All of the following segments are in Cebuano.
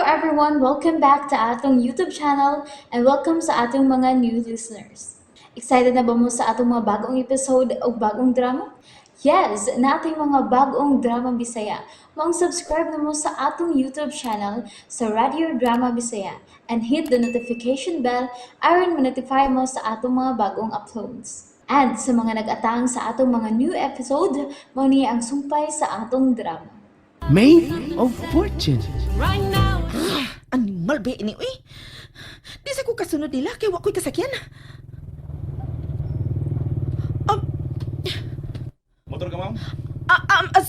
everyone! Welcome back to atong YouTube channel and welcome sa atong mga new listeners. Excited na ba mo sa atong mga bagong episode o bagong drama? Yes, nating mga bagong drama Bisaya. Maong subscribe na mo sa atong YouTube channel sa Radio Drama Bisaya and hit the notification bell aron ma-notify mo sa atong mga bagong uploads. And sa mga nag-atang sa atong mga new episode, mao ni ang sumpay sa atong drama. Maid of Fortune. Animal ba ini uy? Di sa ko kasunod nila kay wa ko'y kasakyan. Motor ka, ma'am?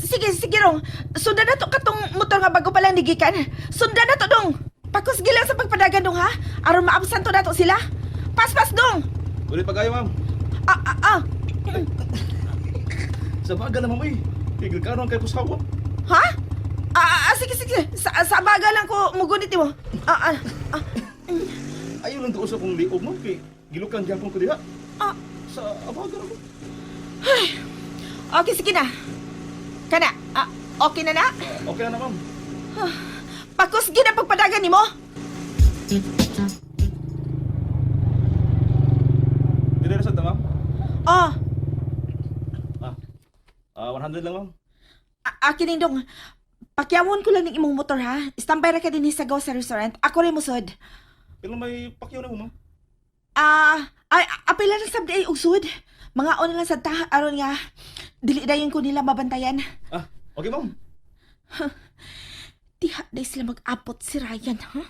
Sige, sige rong. Sundan na to katong motor nga bago pa lang nigikan. Sundan na to dong. Pakus gila sa pagpadagan dong ha. Aron maabsan to nato sila. Paspas dong. Ulit pa kayo, ma'am. Ah, ah, ah. Sa baga na, ma'am, eh. Tigil ka ron kay kusawa. Ha? Ah, ah, ah, sige, sige. Sa baga lang ko mugunit mo. Ah, ah, ah. Ayaw lang doon sa kong liog, ma'am. Kay gilukan gyapon ko diha. Ah. Sa abaga ra ko. Okay, sige na. Kana, ah, okay na na? Okay na na, ma'am. Pakus gid ang pagpadagan nimo. Dili ra sa ta, ma'am. Oh, Ah. Ah, 100 lang, ma'am. Akin dong. Pakyawon ko lang ng imong motor ha. Standby ra ka dinhi sa gawas sa restaurant. Ako rin musod. Pero may pakyaw na mo, ma'am. Ah, ay apila lang sabdi ay ugsod. Mga on lang sad ta aron nga dili dayon ko nila mabantayan. Ah, okay, ma'am. Diha day sila mag-abot si Ryan, ha?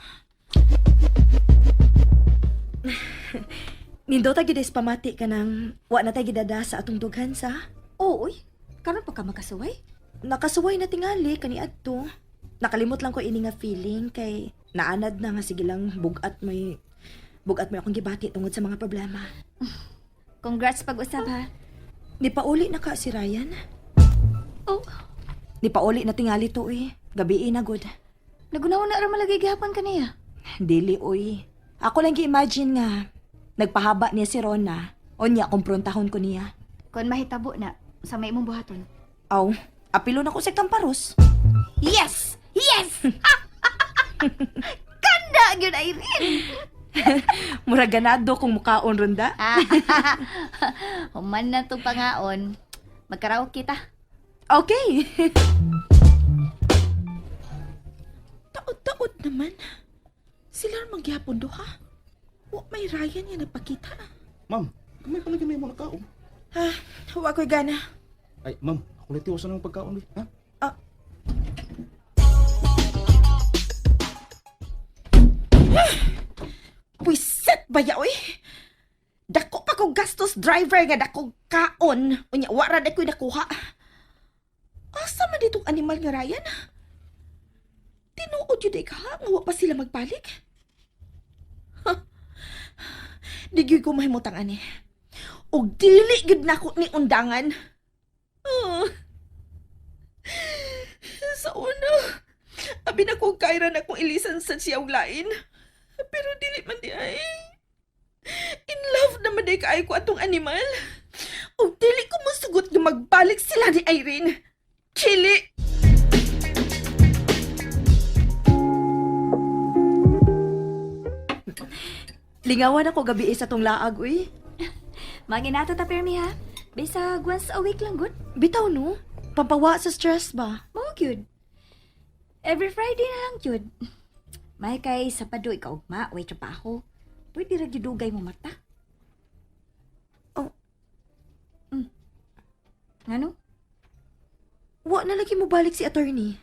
Nindota gid is pamati ka ng wa na tay gidada sa atong dughan sa. Oo, uy. Karon pa ka makasuway? Nakasuway na tingali kani adto. Nakalimot lang ko ini nga feeling kay naanad na nga sige lang bugat may akong gibati tungod sa mga problema. Congrats pag-usab ha. Nipauli na ka si Ryan. Oh, Nipauli na tingali to eh. Gabi na gud. nagunaw na ra malagay gihapon kaniya. Dili oy. Ako lang gi-imagine nga nagpahaba niya si Rona. Unya kumprontahon ko niya. Kon mahitabo na sa may imong buhaton. Aw, apilo na ko sa kamparos. Yes! Yes! Kanda gyud Irene. Mura ganado kung mukaon ronda. Human na tong pangaon. Magkaraoke ta. Okay. Taod-taod naman. Sila ra magyapon do ha. Wa may Ryan nga nagpakita. Ma'am, kamay pa lagi may mga nakaon. Ha, wa ko'y gana. Ay, ma'am, ako lang tiwasan ng pagkaon, eh. Ha? Ah. Pwiset ba ya, oy? Dako pa ko gastos driver nga dako kaon. Unya, wara na ko'y nakuha. Asa man ditong animal nga Ryan? Tinuod yun ka, nga wa pa sila magbalik. Ha? Di gyud ko mahimutang ani. Og dili gyud nako ni undangan. Ah. Sa una, abi na ko kayra na kong ilisan sa siya og lain. Pero dili man di ay. In love naman di kaayo ko atong animal. Og dili ko musugot nga magbalik sila ni Irene. Chili! Lingawan ako gabi sa tong laag uy. Manginato ta permi ha. Bisag once a week lang gud. Bitaw no. Pampawa sa stress ba? Mao gyud. Every Friday na lang gyud. May kay Sabado ikaw ugma, way trabaho. Pwede ra gyud dugay mo mata. Oh. Ngano? Wa na lagi mo balik si attorney.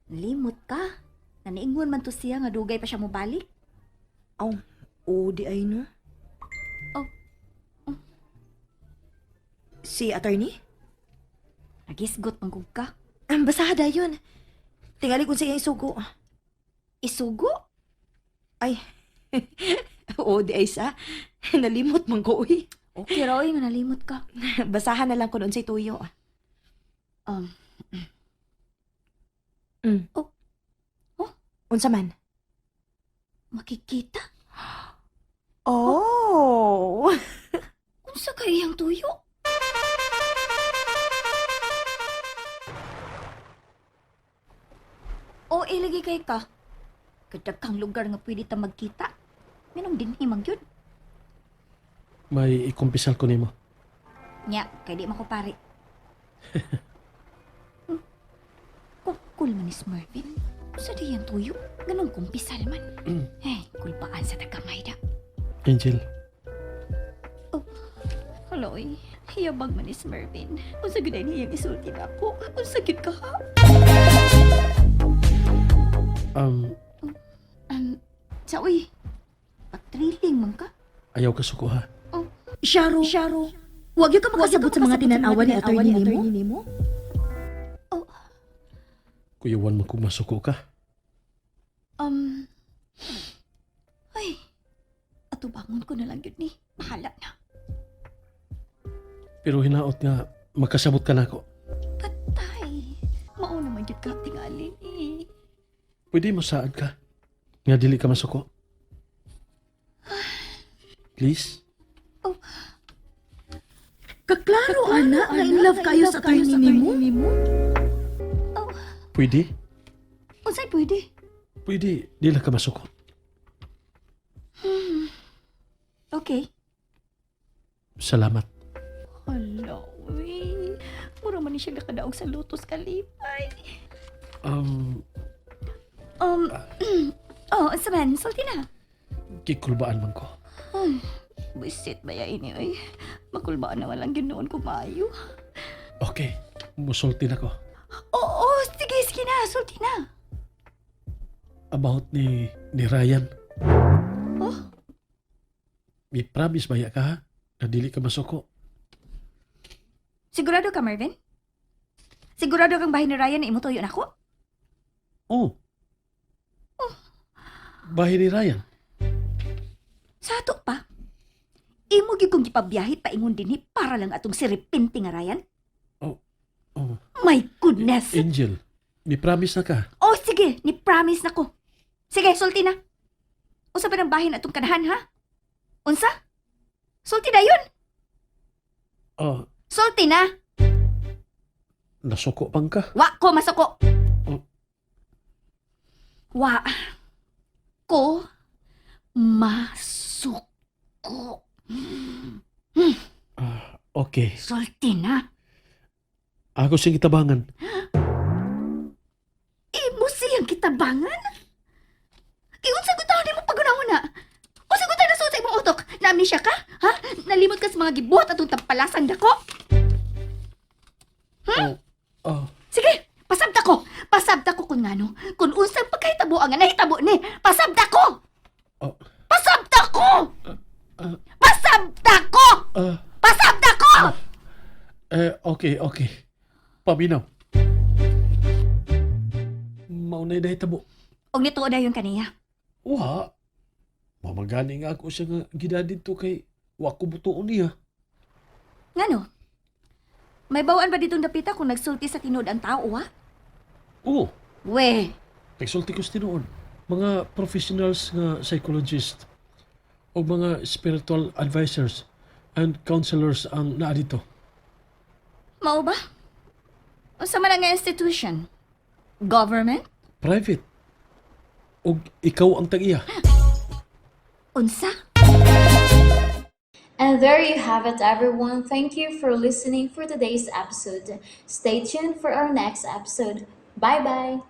Limot ka. Naniingon man to siya nga dugay pa siya mobalik. Aw, oh, di ay no. Oh. Si attorney? Nagisgot man gud ka. Ang basada yun. Tingali kung sa iyang sugo. Isugo? Ay, oo, di ay sa. Nalimot man ko, uy. Okay ra oy nga nalimot ka. Basahan na lang ko noon sa tuyo. Oh. Oh. Unsa man? Makikita? Oh! Unsa kay iyang tuyo? O ilagi kay ka. Kadaghang lugar nga pwede ta magkita. Minong dinhi man gyud. May ikumpisal ko nimo. Nya, kay di man ko pare. Kukul man ni Mervin. Sa diyan tuyo, ganun kumpisal man. Eh, kulpaan sa tagamay da. Angel, Haloy, hiyabag man ni Mervin. Unsa gyud ay niyang isulti nako? Unsa gyud ka ha? Sa uy, patriling man ka. Ayaw ka suko ha. Sharo, Sharo, wag yun ka makasabot sa mga tinanawa ni attorney nimo. Kuyawan mo kung masuko ka. Ay, atubangon ko na lang yun ni. Bahala na. Pero hinaot nga, makasabot ka nako. Patay. Mao naman yun ka tingali ni. Pwede mo saad ka. Nga dili ka masuko. Please? Kaklaro, ana, nga in love kayo sa attorney nimo. Pwede? Unsay pwede? Pwede, di lang ka masuko. Okay. Salamat. Hala, uy. Mura man ni siya nakadaog sa lutos kalipay. Oh, unsa man, sulti na. Kikulbaan man ko. Buisit ba ya ini, oy? Makulbaan na walang ginoon ko maayo. Okay, musulti na ko. Oo, sige, sige na, sulti na. About ni Ryan. Oh? May promise ba ya ka ha? Na dili ka masuko. Sigurado ka, Marvin? Sigurado kang bahay ni Ryan na imutuyo na ako? Oh. Bahay ni Ryan. Sa ato pa. Imo gyud kong gipabiyahe paingon dinhi para lang atong siripinti nga Ryan. Oh. My goodness. Angel, may promise na ka. Oh, sige, ni promise na ko. Sige, sulti na. Unsa ba ng bahin atong kanahan ha? Unsa? Sulti na yun. Oh, Sulti na. nasuko pang ka. Wa ko masuko. Oh. Wa ko masuko. Ah, okay. Sulti na. Ako siyang itabangan. Imo siyang kitabangan? Kay unsa gud taon nimo pagunahon na? Unsa gud taon nasuot sa imong utok? Na-amnesia ka? Ha? Nalimot ka sa mga gibuhat atong tampalasan dako? Oh. Oh. Sige, pasabta ko. Pasabta ko kung ngano. Kung unsang pagkahitabo ang nahitabo ni. Pasabta ko. Oh. Pasabta ko. Ah. Pasabta ko. Ah. Pasabta ko. Eh, okay. Paminaw. Maunay na hitabo. Og nituo na yun kaniya. Wa. Mamagani nga ako siya nga gida dito kay wa ko butuon niya. Ngano? May bawaan ba ditong dapita kung nagsulti sa tinuod ang tao, ha? Oo. We, Nagsulti ko sa tinuod. Mga professionals nga psychologist o mga spiritual advisors and counselors ang naa dito. Mao ba? Unsa man ang institution? Government? Private. Og ikaw ang tag-iya. Unsa? And there you have it, everyone. Thank you for listening for today's episode. Stay tuned for our next episode. Bye bye.